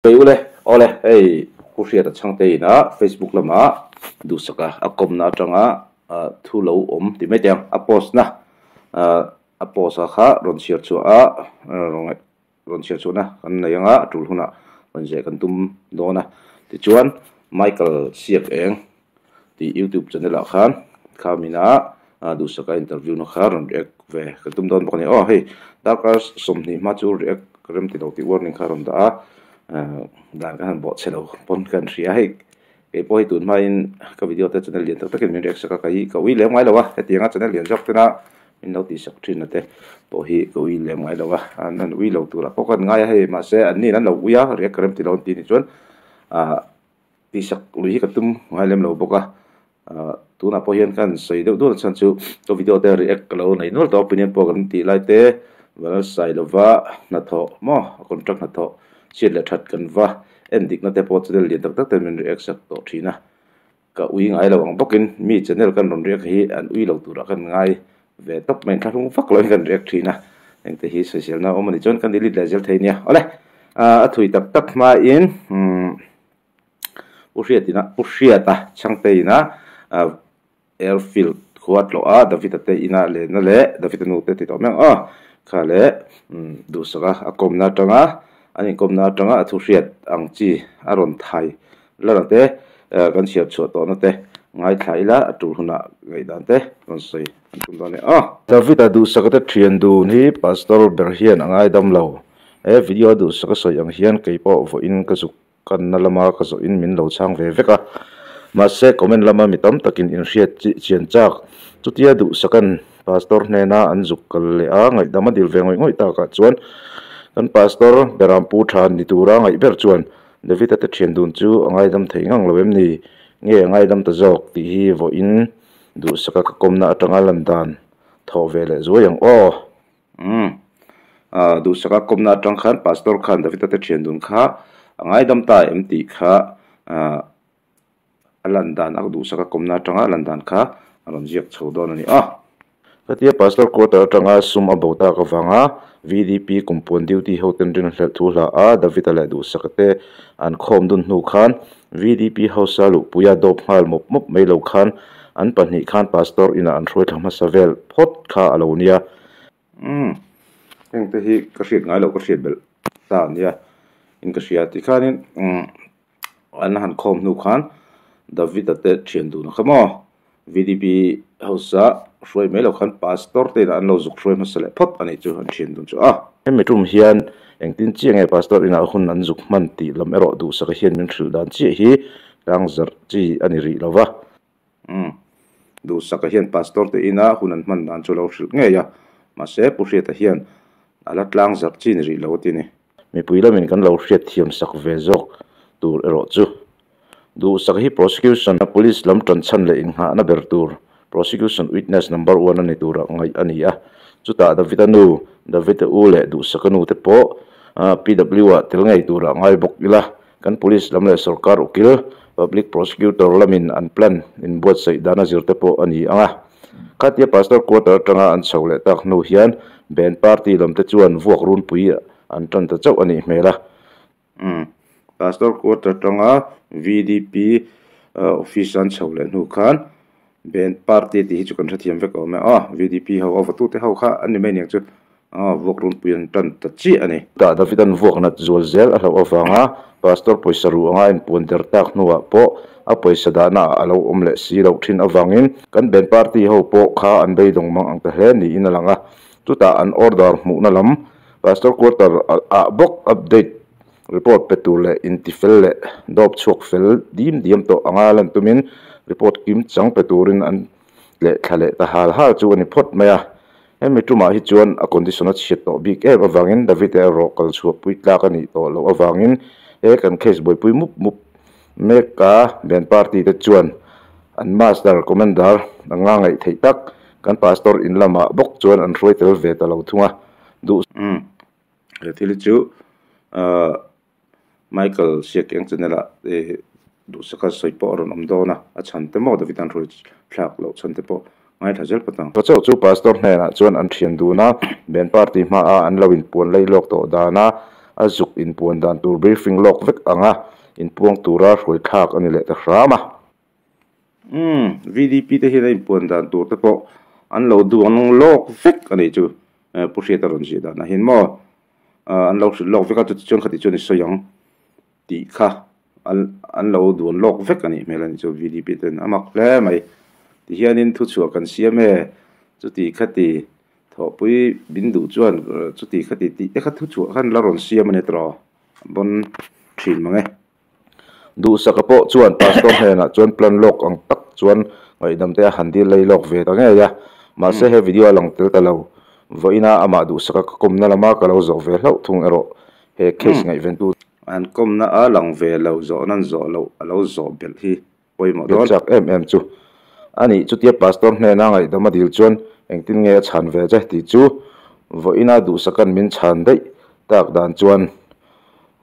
Kei ule, awle, hei Pu Hriata Chhangte ina Facebook lama duhsaka a kawmna atanga thu lo awm ti mai teh ang, a post na, a post a kha rawn chhiar chhuah a, rawn chhiar chhuahna kan nei anga a tul hunah rawn zeh kan tum dawn a. Tichuan Michael Siak Eng tih YouTube channel ah khan khamina duhsaka interview na kha rawn react ve kan tum dawn bawk a ni. Aw hei darkar 20 hma chu react ka rem ti lo tih warning kha rawn dah a, dan kan han bawh chhe lo pawn kan hria hei kei pawh hei tun hmain ka video te channel lian tak takin min react sak a ka hi ka ui lem ngai lo a hetianga channel lian zawk tena min lo tih sak thin na te pawh hi ka ui lem ngai lo a an an ui lo turah pawh kan ngai a hei mahse an nin an lo ui a react ka rem ti lo an tih ni chuan ah tih sak lui hi ka tum ngai lem lo bawk a ah tunah pawh hian ka han sawi deuh dual chhan chu ka video te react ka lo nei nual tawh a opinion pawh kan tih lai te Vanlalsai lova hnathawh maw a contract hnathawh chhiat leh that kan va en dikna te pawh channel lian tak tak ten min react sak tawh thin a ka ui ngai lo ang bawkin mi channel kan rawn react hi an ui lo turah kan ngai ve tawp mai thlahrung vak loin kan react thin a engte hi sawiselna awm a nih chuan kan delete leh zel thei nia awle a thui tak tak hmain umm. Pu Hriatina Pu Hriata Chhangte ina airfield khua tlawh a David-a te ina lenna leh David-a nu te ti tawh mai ang aw kha leh duhsaka a kawmna atanga an inkawmna atanga a thu hriat ang chi a rawn thai lana te kan chhiar chhuah tawhna te ngaithla ila a tul hunah ngaihdan te rawn sawi an tum dawn e aw. David-a duhsaka te thian dun hi Pastor ber hian a ngaidam lo. He video a duhsaka sawi ang hian keipawh vawiin ka zuk Kanna lama ka zawhin min lo chhang ve vek a, mahse comment lama mi tam takin inhriat chi chian chak. Chutia duhsakan Pastor hnena an zuk kal leh a, ngaihdam a dil ve ngawih ngawih takah chuan kan Pastor Berampu tha ni tura ngaih ber chuan David-a te thian dun chu a ngaidam thei ngang lo em ni? Nge a ngaidam ta zawk tih hi vawiin duhsaka ka kawmna atanga lan dan thawh ve leh zuai ang aw. Umm. Ah, duhsaka kawmna atang khan Pastor khan Davida te thian dun kha a ngaidam ta em tih kha ah a lan dan a duhsaka kawmna atanga a lan dan kha a rawn ziak chho dawn a ni a. Khatia Pastor quarter atanga sum a bo tak avanga VDP kumpuan duty ho ten rinhlelh thu hla a Davida leh duhsaka te an khawm dun hnu khan VDP hausa luhpuia dawp nghal mawp mawp mai lo khan an pahnih khan Pastor inah an hruai thla hmasa vel phawt kha a lo nia. Umm, heng te hi ka hriat ngai loh ka hriat belh ta ania in ka hria tikhanin umm an han khawm hnu khan David-a te thian dun a kha maw VDP hausa hruai mai loh khan Pastor te inah an lo zuk hruai hmasa leh phawt a nih chu an thian dun chu a. Hemi tum hian engtin chiah nge Pastor inah hun an zuk hman tih lam erawh duhsaka hian min hrilh dan chiah hi tlang zarh chi a ni rih lo va. Umm. Duhsaka hian Pastor te ina hun an hman dan chu lo hrilh ngei a, mahse Pu Hriata hian a la tlang zarh chi ni rih lo a ti ni. Mipui lamin kan lo hriat thiam sak ve zawk tur erawh chu Duhsaka hi prosecution a police lam tan chhan leh inghahna ber tur prosecution witness number one a ni tura ngaih a ni a. Chutah David-a nu, David-a u leh Duhsaka nu te pawh PW ah tel ngei tura ngai bawk ila. Kan police lam leh sorkar ukil, public prosecutor lamin an plan inbuatsaih dan a zir te pawh a ni ang a. Khatia Pastor quarter atanga an chho leh tak hnu hian band party lam te chuan vuak runpui an tan ta chauh a nih hmel a. Umm, Pastor quarter atanga VDP office an chho leh hnu khan band party tih hi chu kan hrethiam vek awm e. Aw, VDP ho a vawtute ho kha an ni mai aniang chu. Aw, vuak runpui an tan ta chiah a ni. Tah David an vuak nat zual zel a hlauh avanga Pastor pawisa ru anga a inpuan der tak hnuah pawh a pawisa dahna ah a lo awm leh si loh thin avangin kan band party ho pawh kha an beidawng mang ang ta hle niin a lang a. Chutah an order hmuhna lam Pastor quarter ah bawk update report pe tur leh intifel leh dawp chhuak fel dim diam tawh anga lan tumin report kim chang pe turin an leh thla leh ta hal hal chu a ni phawt mai a. Hemi tumah hi chuan a condition a chhiat tawh bik em avangin David-a erawh kal chhuah pui tlak a nih tawh loh avangin he kan case buaipui mup mup mek a band party te chuan an master commander anga ngaih theih tak kan pastor in lamah bawk chuan an hruai tel ve ta lo thung a duh. Umm he thil hi chu ahh Michael Siakeng channel ah eh duhsaka sawi pawh a rawn awm dawn a, a chhan te maw David an hruai thlak loh chhan te pawh ngaithla zel phawt ang. Chauh chu Pastor hnenah chuan an thian dun a, band party hmaah an lo inpuan lei lawk tawh dan a, a zuk inpuan dan tur briefing lawk vek anga inpuang tura hruai thlak a ni leh ta hram a. Umm, VDP te hian a inpuan dan tur te pawh an lo duang lawk vek a nih chu. Pu Hriata rawn ziah danah hian maw an lo hrilh lawk vek a, chutichuan khati chuan i sawi ang tih kha an lo duan lawk vek a nih hmel a nih chu VDP ten a mak hle mai. Tihianin thuchhuah kan siam e, chuti khati thawhpui min duh chuan chuti khati tih te kha thuchhuah khan la rawn siam a ni tawh bon thin mang e. Duhsaka pawh chuan Pastor hnenah chuan plan lawk ang tak chuan ngaihdam te a han dil lei lawk ve ta ngei a, mahse he video a lang tel ta lo. Vawiina amah Duhsaka ka kawmna lama ka lo zawh ve hlauh thung erawh he case ngaihventu. An kawmna a lang ve lo, zawh nan zawh loh a lo zawh belh hi pawimawh dawn. Chak em em chu a nih. Chutia Pastor hnena ngaihdam a dil chuan engtin nge a chhan ve che tih chu vawiina Duhsaka'n min chhan daih tak dan chuan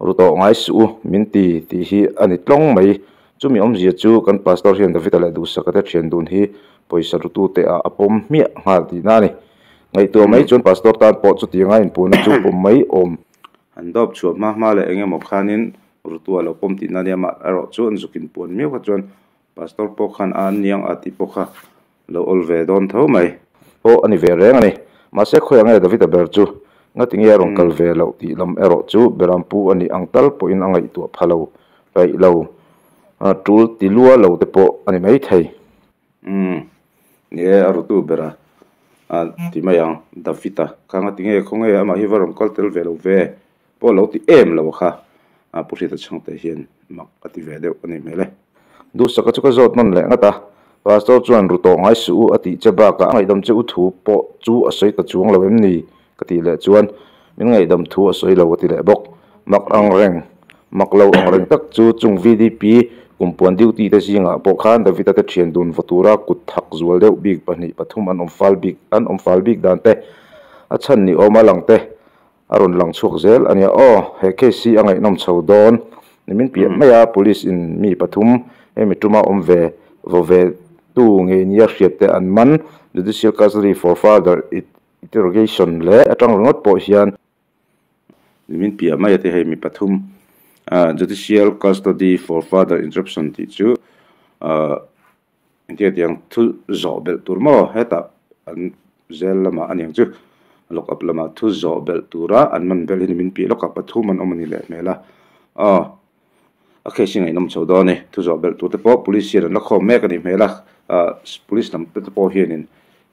Ru tawh ngai suh u, min ti tih hi a ni tlawng mai. Chumi awmzia chu kan Pastor hian Davida leh Duhsaka te thian dun hi pawisa rutute ah a pawm hmiah nghal tihna a ni. Ngaihtuah mai chuan Pastor tan pawh chutianga inpuhna chu pawm mai awm. An dawp chhuah hma hma leh eng emaw khanin rutu a lo pawm tihna a nia, mah erawh chu an zuk inpuan miau kha chuan Pastor pawh khan a aniang a tih pawh kha lo awl ve dawn tho mai. Pawh a ni ve reng a ni. Mahse khawiah nge Davida ber chu ngati nge a rawn kal ve loh tih lam erawh chu Berampu a nih ang tal pawhin a ngaihtuah pha lo, paih lo, tul ti lua lo te pawh a ni mai thei. Umm, ni e, a rutu bera a ti mai ang Davida kha ngati nge khawnge amah hi va rawn kal tel ve lo ve pawh lo ti em lo kha a Pu Hriata chhangte hian mak a ti ve deuh a ni hmel e. Duhsaka chu ka zawt nawn leh ngat a, Pastor chuan ru tawh ngai suh u a tih che bakah a ngaihdam che u thu pawh chu a sawi ta chuang lo em ni? ka tih leh chuan min ngaihdam thu a sawi lo a ti leh bawk. Mak ang reng, mak lo ang reng tak chu chung VDP kumpuan duty te zingah pawh khan David-a te thian dun vaw tura kut thak zual deuh bik pahnih pathum an awm fal bik an awm fal bik dan te a chhan ni awm a lang te A rawn lang chhuak zel a nia aw, he case hi a ngaihnawm chho dawn ni min piah mai a, police in mi pathum hemi tuma awm ve vaw ve tu ngei nia hriat te an man, judicial custody for further interrogation leh atang ringawt pawh hian. Ni min piah mai a ti hei mi pathum judicial custody for further interruption tih chu Engtia tiang thu zawh belh tur maw hetah an zel lamah a niang chu lock up lamah thu zawh belh tura an man belh hi ni min piah lawk a pathum an awm a ni leh hmel a aw a case hi ngaihnawm chho dawn a ni thu zawh belh tur te pawh police hian an la khawm mek a nih hmel a ah police lam te pawh hianin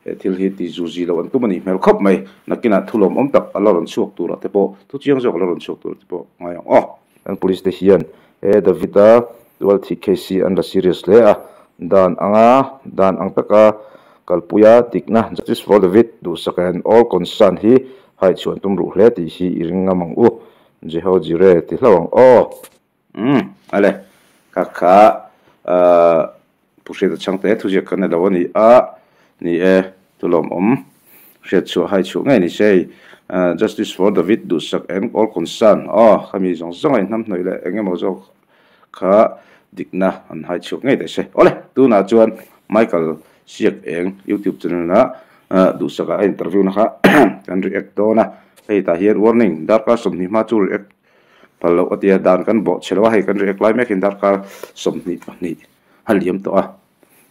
he thil hi ti zu zi loh an tum a nih hmel khawp mai nakinah thu lawmawm tak a la rawn chhuak turah te pawh thu chiang zawk a la rawn chhuak turah te pawh ngai ang aw. Kan police te hian he David-a tual thih case hi an la serious hle a, dan anga dan ang taka kalpuia dikna Justice for David duhsak and all concern hi haichhuan tum ruh hle tih hi i ring ngam ang u. Jeho Jireh ti hlauh ang aw. Umm ale kha kha ahh Pu Hriata Chhangte thuziak kan ni lo a ni a, ni e, thu lawmawm hriatchhuah haichhuah ngei ni se hei Justice for David duhsak and all concern aw khami zawng zawng a inhnamhnawih leh eng emaw zawk kha dikna an haichhuak ngei daih se. Awle, tunah chuan Michael Siak eng YouTube channel ah duhsakah a interview na kha kan react dawn a, hei tah hian warning darkar 20 hma chu react phal loh a tia dan kan bawh chhe lo a, hei kan react lai mek hian darkar 22. a liam tawh a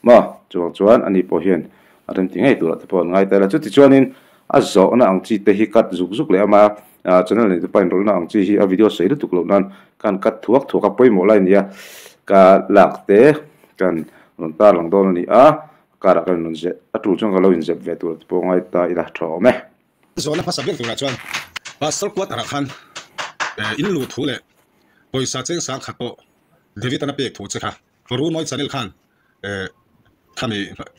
maw chuvang chuan ani pawh hian a remti ngei turah te pawh an ngai tel a chuti chuanin a zawhna ang chi te hi cut zuk zuk leh ama ah channel nei te pawh a inrawlhna ang chi hi a video sawi lutuk loh nan khan cut thuak thuak a pawimawh lai a ni a ka lak te kan rawn tar lang dawn a ni a car ah ka rawn zep a tul chuan ka lo inzep ve tur te pawh ngai ta ila tha awm e. Zawhna hmasa ber turah chuan Pastor quarter ah khan in luh thu leh pawisa cheng sang khat pawh David an a pek thu che kha Runoy channel khan khami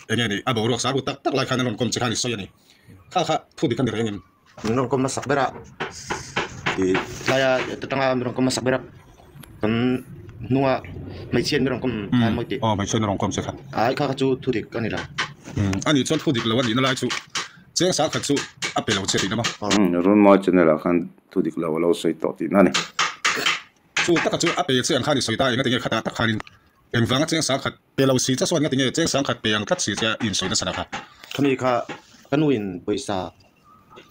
enge ni a boruak sang ru tak tak lai khan an rawn kawm che khan i sawi a ni. Kha kha thu dik a ni reng em? Min rawn kawm hmasak ber a, ih tlaia atanga min rawn kawm hmasak ber a, kan hnunga hmeichhia min rawn kawm khan mawi tih. Aw hmeichhia min rawn kawm che kha. Ai kha kha chu thu dik a ni lo. A nih chuan thu dik lo a nihna lai chu cheng sang khat chu a pe lo che tihna maw? Runmawi channel ah khan thu dik lo a lo sawi tawh tihna a ni. Chu taka chu a pe che ang khan i sawi ta enga tinge khatah tak khanin engvanga cheng sang khat pe lo si che chuan enga tinge cheng sang khat pe ang tlat si che a insawi nasa kha. Khami kha ka nu in pawisa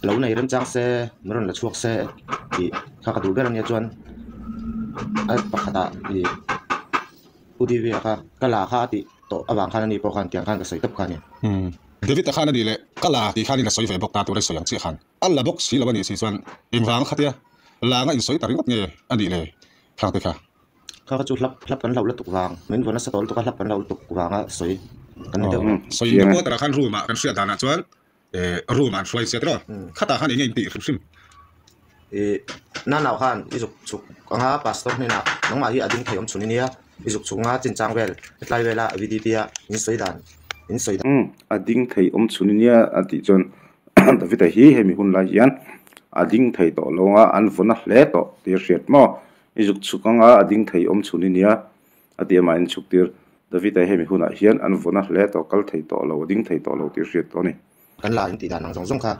Lo nei remchang se, min rawn la chhuak se tih kha ka duh ber ania chuan a pakhatah ih U Divya kha ka la kha a tih tawh avang khan ani pawh khan tiang khan ka sawi tawp kha a ni. David-a khan a nih leh ka la tih khanin a sawi ve bawk ta tur a sawi ang chiah khan a la bawk si lo a nih si chuan engvang khatia langa insawi ta ringawt nge a nih le thang te kha. Kha kha chu hlap hlap kan hlauh lutuk vang, min vawn nasa tawh lutuk a hlap kan hlauh lutuk vanga sawi kan ni deuh. Sawi in ka quarter ah khan room ah kan hriat danah chuan room ah an hruai chiat rawh. Khatah khan eng nge in tih hrim hrim? Ih Nanau khan i zuk chhuk anga pastor hnenah nangmah hi a ding thei awm chhun i nia, i zuk chhuk anga chinchang vel hetlai vela VDP a in sawi dan in sawi dan. A ding thei awm chhun i nia a tih chuan David-a hi hemi hun lai hian a ding thei tawh lo anga an vawn a hle tawh tih a hriat maw? I zuk chhuk anga a ding thei awm chhun i nia a ti amah in chhuk tir. David-a hemi hunah hian an vawn a hle tawh, kal thei tawh lo, a ding thei tawh lo tih a hriat tawh a ni. Kan la in tih dan ang zawng zawng kha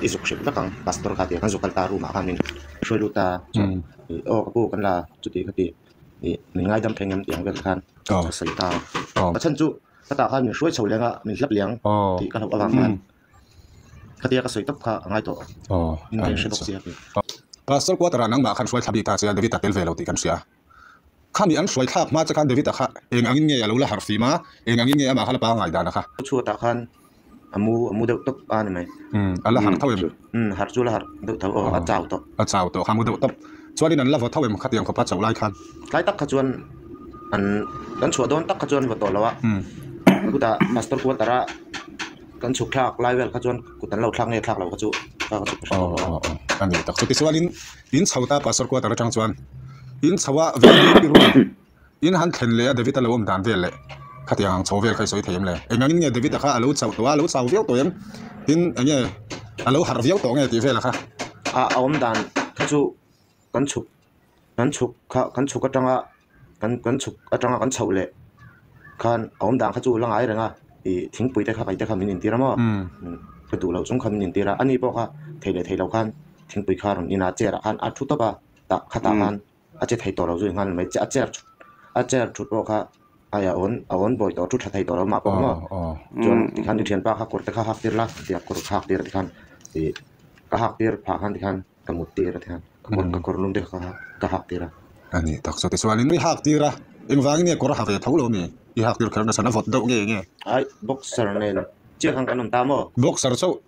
i zuk hrilh vek ang, Pastor kha tia kan zuk kal ta room ah khan min hruai lut ta chuan ih aw ka pu kan la chuti kha ti ih min ngaidam thei ngem tih ang vel khan ka sawi ta a. A chhan chu ka tah khan min hruai chho leng a, min hlap liang tih ka hlauh avang khan khatia ka sawi tawp kha a ngai tawh in ka inhre bawk sia. Pastor quarter ah nangmah khan hruai thla bik ta che a, David-a tel ve lo tih kan hria. Khami an hruai thlak hma che khan David-a kha eng angin nge a lo la harh fim a, eng angin nge amah kha la pangngai dan a kha? Chhuatah khan a mu a mu deuh tawp a ni mai. Umm, a la harh tho em? Umm, harh chu la harh deuh tho aw, a chau tawh. A chau tawh kha, a mu deuh tawp. Chuanin an la vaw tho em khatiang khawpa chauh lai khan? Tlai tak kha chuan an kan chhuah dawn tak kha chuan vaw tawh lo a, chutah Pastor quarter-a Kan chhuk thlak lai vel kha chuan kut an lo thlak nge thlak lo kha chu ka ka chhuk hre tawh lo a. Aw aw a ni tak chu. Tichuanin in chho ta Pastor quarter atang chuan in chho a vel bik rual in han thlen leh a David a lo awm dan vel leh khatiang ang chho vel kha i sawi thei em le? Engangin nge David a kha a lo chauh tawh a, a lo chau viau tawh em? Tin enge a lo harh viau tawh nge tih vel a kha? A awm dan kha chu kan chhuk kan chhuk kha kan chhuk atanga kan kan chhuk atanga kan chhoh leh khan a awm dan kha chu la ngai reng a ih thingpui te kha kaih te kha min intir a maw ka duh loh chung kha min intir a ani pawh kha thei leh thei lo khan thingpui kha a rawn in a chair ah khan a thu tawp a tah khatah khan a che thei tawh lo zui nghal mai a chair a chair thut pawh kha ai a awn a awn bawi tawh thu tha thei tawh lo mah pawh maw chuan tikhan i thianpa kha kawr te kha hak tir la tia kawr kha hak tir a tikhan ih ka hak tir phah khan tikhan. Ka mut tir a tiang ka kawr ka kawr lum te kha ka hak tir a. A ni tak chu tichuanin i hak tir a, engvangin nge kawr a ha ve tho lo mi? I hak tir kher nasa na vawt deuh nge nge? Ai boxer nen chiah khan kan awm ta maw? Boxer chauh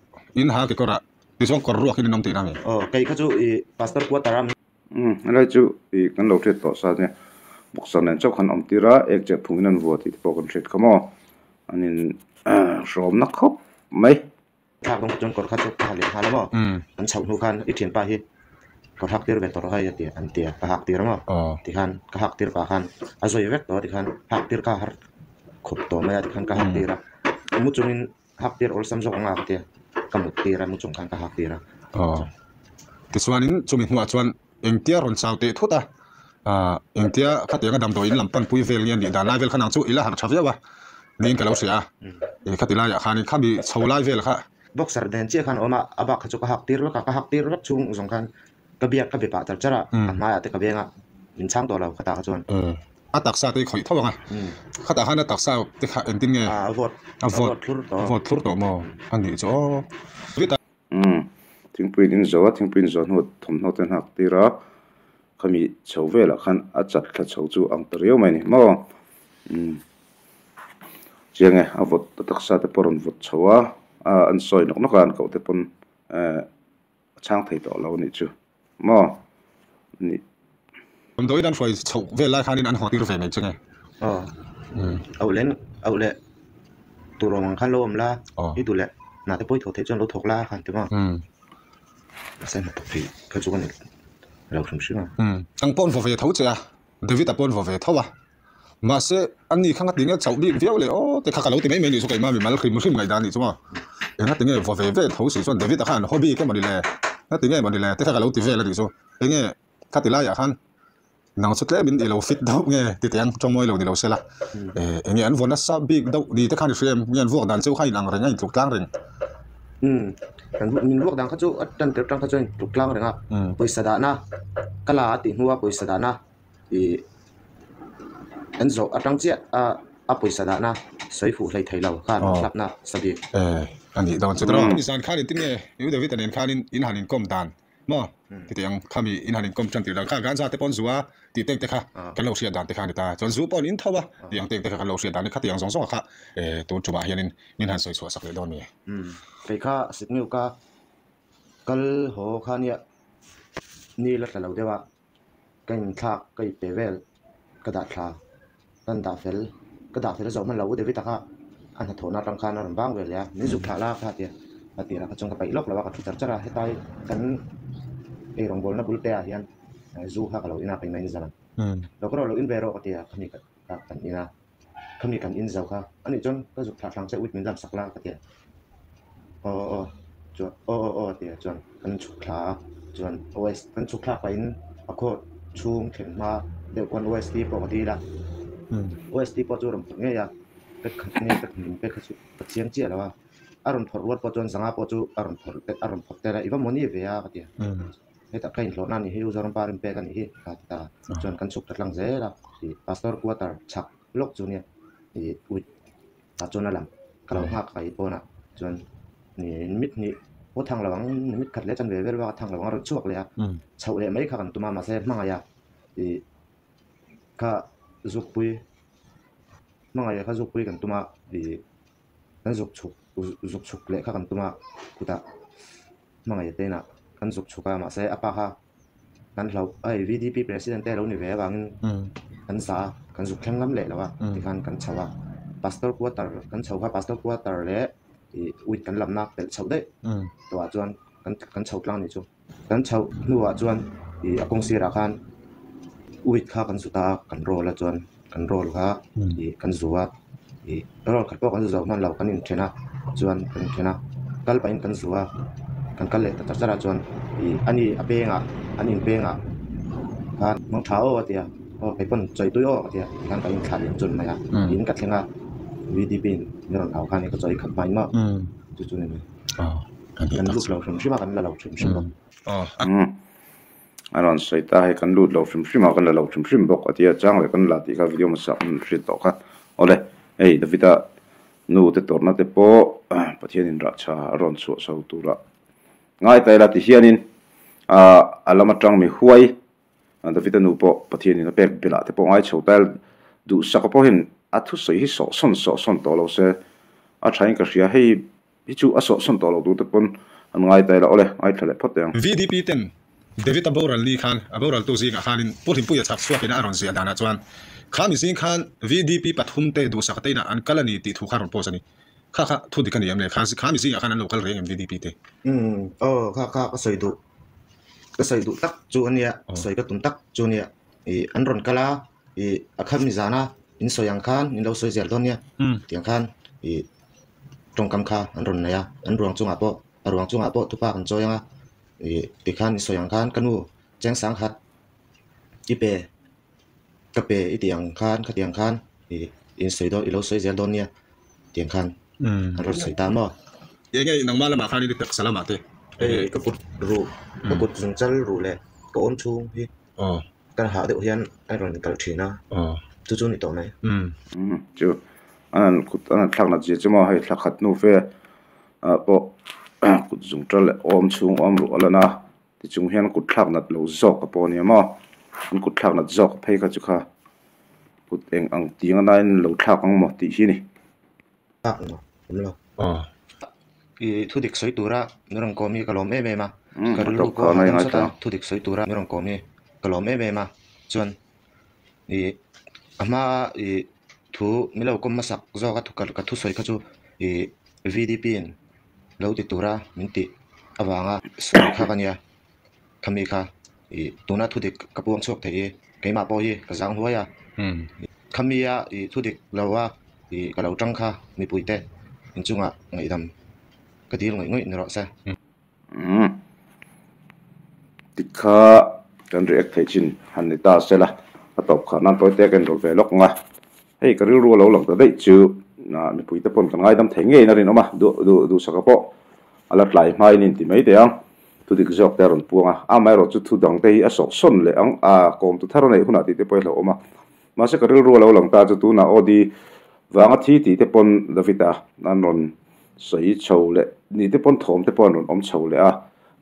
in ha kekawr ah tichuan kawr ruak in in awm tihna mi? Aw kei kha chu i pastor quarter a. Umm helai chu i kan lo hriat tawh sa nia boxer nen chauh khan awm tir a, ek cheh phung in an vua tih te pawh kan hriat kha maw? An in hrawmna khawp mai. Thlak dawng chuan kawr kha chu ka ha leh nghal a maw? An chhoh hnu khan i thianpa hi kawr hak tir ve tawh rawh hei a ti an ti a, ka hak tir a maw? Tikhan ka hak tir pah khan a zawi vek tawh a tikhan hak tir kha har khawp tawh mai a tikhan ka hak tir a, mu chungin hak tir awlsam zawk ang a ka ti a, ka mut tir a mu chung khan ka hak tir a. Tichuanin chumi hnuah chuan engtia rawn chau teh thut a, engtia khatianga damdawi in lam panpui vel nge a nih dan lai vel kha nang chu i la harh tha viau a niin ka lo hria a, e khati laiah khanin khami chho lai vel kha. Boxer nen chiah khan a awm a, a bak kha chu ka hak tir vek a, ka hak tir vek chhung zawng khan ka biak ka be pah char char a, a hmaiah te ka veng a, min chhang tawh lo khatah kha chuan. A taksa te khawih tho ang a, khatah khan a taksa te kha engtin nge? A vawt, a vawt thlur tawh. A vawt thlur tawh maw? A nih chu aw. Umm, thingpui in zo a, thingpui in zawh hnuah thawmhnaw te an hak tir a, khami chho velah khan a chat thla chho chu ang ta riau mai a ni maw? Umm, chiang e, a vawt a taksa te pawh a rawn vawt chho a, an sawi nawk nawk a, an koh te pawn eh a chhang thei tawh lo a nih chu maw? Nih. Damdawiin an hruai chhoh vel lai khanin an haw tir ve mai che nge? Aw, auh leh auh leh tur awm ang khan lo awm la, i duh leh hna te pawh i thawh theih chuan lo thawk la khan ti maw? Mahse hna thawk theih kha chu ka ni lo hrim hrim a. Ang pawh an vaw ve tho che a, David-a pawh an vaw ve tho a, mahse ani kha ngati nge chauh bik viau leh aw te kha ka lo ti mai mai nih chu keimah mimal hrim hrim ngaihdan nih chu maw? Engati nge vaw ve ve tho si chuan David-a khan haw bik emaw ni le? Ngati nge maw ni le te kha ka lo ti vel a nih chu. Enge khati laiah khan nang chu tlemin i lo fit deuh nge ti teh ang tawngmawi lo ni lo sela enge an vaw nasa bik deuh ni te khan i hria em nge an vuak dan cheu kha inang reng a intluk tlang reng. Umm kan min vuak dan kha chu a tan tir tang kha chuan intluk tlang reng a pawisa dahna ka la a tih hnua pawisa dahna ih an zawh atang chiah a a pawisa dahna sawi fuh hlei thei lo khan hlapna sa bik. A nih dawn chu tawh. Nizan khan engtin nge U David-a nen khanin in han inkawm dan maw? Titi ang khami in han inkawm tan tir dan kha ganja te pawn zu a tih teng te kha kan lo hriat dan te kha a ni ta. Chuan zu pawh an in tho a tih ang teng te kha kan lo hriat dan ni kha tiang zawng zawng a kha tun tumah hianin min han sawi chhuah sak leh dawn mi? Kei kha sikniu ka kal haw kha nia ni la tla lo deuh a. Ka inthlak ka ipe vel ka dah thla ka dah fel ka dah fel zawh hman lo u David-a kha a hnathawhna atang khan a rawn bang ve leh a min zuk thlah la kha tia a tirah kha chuan ka paih lawk lo a ka thu char char a hetlai kan eirawngbawlna bul te ah hian zu kha ka lo in a keimah in zan lo ka rawh lo in ve rawh ka ti a khami ka kan in a khami kan in zo kha anih chuan ka zuk thlah thlang che uit min lam sak la ka ti a aw aw aw chuan aw aw aw a ti a chuan kan chhuk thla a chuan os kan chhuk thlak pahin a khaw chhung thlen hma deuh khawn ost pawh ka dil a ost pawh chu a rawn phawrh ngei a pack khat nge pack hnih pack kha chu ka chiang chiah lo a a rawn phawrh rual pawh chuan zanga pawh chu a rawn phawrh a rawn phawrh tel a i va mawni ve a ka ti a. Hetah ka inhlawhna a nih hi U Zoram Parin pek a nih hi a ti ta a, chuan kan chhuk ta tlang zel a, ih Pastor quarter chhak lawk chu nia ih uit tah chuan a lang ka lo nghak kai pawnah chuan ih mit hnih pawh thang lo ang mit khat leh chanve vel bak a thang lo ang a rawn chhuak leh a, chhoh leh mai kha kan tum a mahse hmangaih a ih kha zukpui hmangaih a kha zukpui kan tum a ih kan zuk chhuk zuk chhuk leh kha kan tum a kutah. Hmangaih te inah kan zuk chhuk a mahse a pa kha kan hlauh a hei VDP president te a lo ni ve avangin kan za a kan zuk thleng ngam leh lo a tikhan kan chho a pastor quarter kan chho kha pastor quarter leh ih uit kan lamna pelh chhoh daih tawhah chuan kan kan chho tlang a nih chu kan chhoh hnuah chuan ih a kawng sirah khan uit kha kan zut a kan roll a chuan kan roll kha ih kan zu a ih roll khat pawh kan zu zo hman lo kan inthen a chuan kan inthen a kal pahin kan zu a kan kal leh ta char char a chuan ih ani a pengah an in pengah khan mang tha aw a ti a aw kei pawn chawi tui aw a ti a tikhan kan inthlah liam chun mai a in ka thleng a VDP in min rawn au khan ka chawi khat hmain maw chu chu ni mai kan lut lo hrim hrim a kan la lo hrim hrim bawk. A rawn sawi ta hei kan lut lo hrim hrim a kan la lo hrim hrim bawk a tia chang leh kan la tih kha video hmasa kan hriat tawh kha awle hei Davida nu te tawrhna te pawh Pathianin rah tha a rawn chhuah chho tura ngai ta ila ti hianin ah a lam atang mi huai Davida nu pawh Pathianin a pek belh ah te pawh ngai chho ta ila duhsaka pawhin a thusawi hi sawh sawn sawh sawn tawh lo se a thain ka hria hei Hi chu a sawhsawn tawh lo tur te pawn an ngai ta ila awle, ngaithla leh phawt teh ang. VDP ten David a boral ni khan a boral tu zingah khanin Pu Hlimpuia chhak chhuakin a rawn ziah danah chuan kha mi zing khan VDP pathum te duhsak te inah an kal a ni tih thu kha rawn post a ni. Kha kha thu dik a ni em le? Kha kha mi zingah khan an lo kal reng em VDP te? Umm aw kha kha ka sawi duh ka sawi duh tak chu a nia sawi ka tum tak chu a nia ih an rawn kal a ih a kha mi zana in sawi ang khan in lo sawi zel dawn nia tiang khan ih tawngkam kha an rawn nei a an ruang chungah pawh a ruang chungah pawh thupa kan chawi ang a ih tikhan i sawi ang khan ka nu cheng sang khat i pe ka pe i tih ang khan khatiang khan ih in sawi dawn i lo sawi zel dawn nia tiang khan an rawn sawi ta maw. Enge nangmah lamah khan i taksa lamah te. Hei ka kut ruh ka kut zungchal ruh leh ka awm chhung hi Ka hah deuh hian a rawn kalh thin a, chu chu ni tawh mai. Chu an han kut an han thlak nat zia chu maw hei thla khat hnu fe ah pawh kut zung ṭal leh awm chhung awm ruh a lan a tichung hian kut thlak nat lo zawk a pawh a nia maw an kut thlak nat zawk phei kha chu kha kut eng ang tiang a nain lo thlak ang maw tih hi a ni. Thlak maw awm lo. I thu dik sawi tura min rawn kawm hi ka lawm em em a, ka rilru pawh a hahdam sawt a, thu dik sawi tura min rawn kawm hi ka lawm em em a, chuan ih a hma ih thu min lo kawm hmasak zawk a ka thusawi kha chu ih VDP in lo ti tura min tih avanga sawi kha ka nia, khami kha ih tuna thu dik ka puang chhuak thei hi keimah pawh hi ka zang huai a, khami a ih thu dik lo a. Ih ka lo tang kha mipuite inchungah ngaihdam ka dil ngawih ngawih ni rawh se. Umm tikha kan react theih chin han ni ta se la a tawp kha nan tawi te ka inrawlh ve lawk ang a hei ka rilru a lo lang ta daih chu mipuite pawn kan ngaidam thei ngeiin a rinawm a duh duh duhsaka pawh a la tlai hmain in ti mai teh ang thudik zawk te a rawn puang a amaherawh chu thu dang te hi a sawhsawn leh ang a kawmtu thar a neih hunah tih te pawh hi hlauhawm a. Mahse ka rilru a lo lang ta chu tunah Audi vanga thi tih te pawn David-a an rawn sawi chho leh ni te pawn thawm te pawh an rawn awm chho leh a,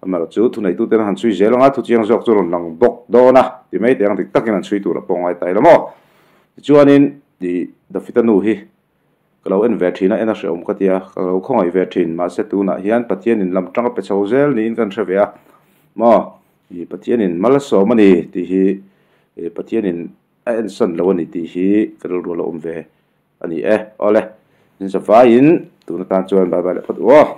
amaherawhchu thuneitute an han chhui zel ang a, thuchiang zawk chu rawn lang bawk dawn a ti mai teh ang dik takin an chhui tur a pawh ngai ta ila maw? Tichuanin ih Dafita nu hi ka lo en ve thin a, en a hrehawm ka ti a, ka lo khawngaih ve thin, mahse tunah hian Pathianin lam tanga pe chho zel niin kan hre ve a maw? Ih Pathianin mal a sawm a ni tih hi ih Pathianin a ensawn lo a ni tih hi ka rilru a lo awm ve a ni e. Awle, in zavaiin tun atan chuan bye bye leh phawt u aw.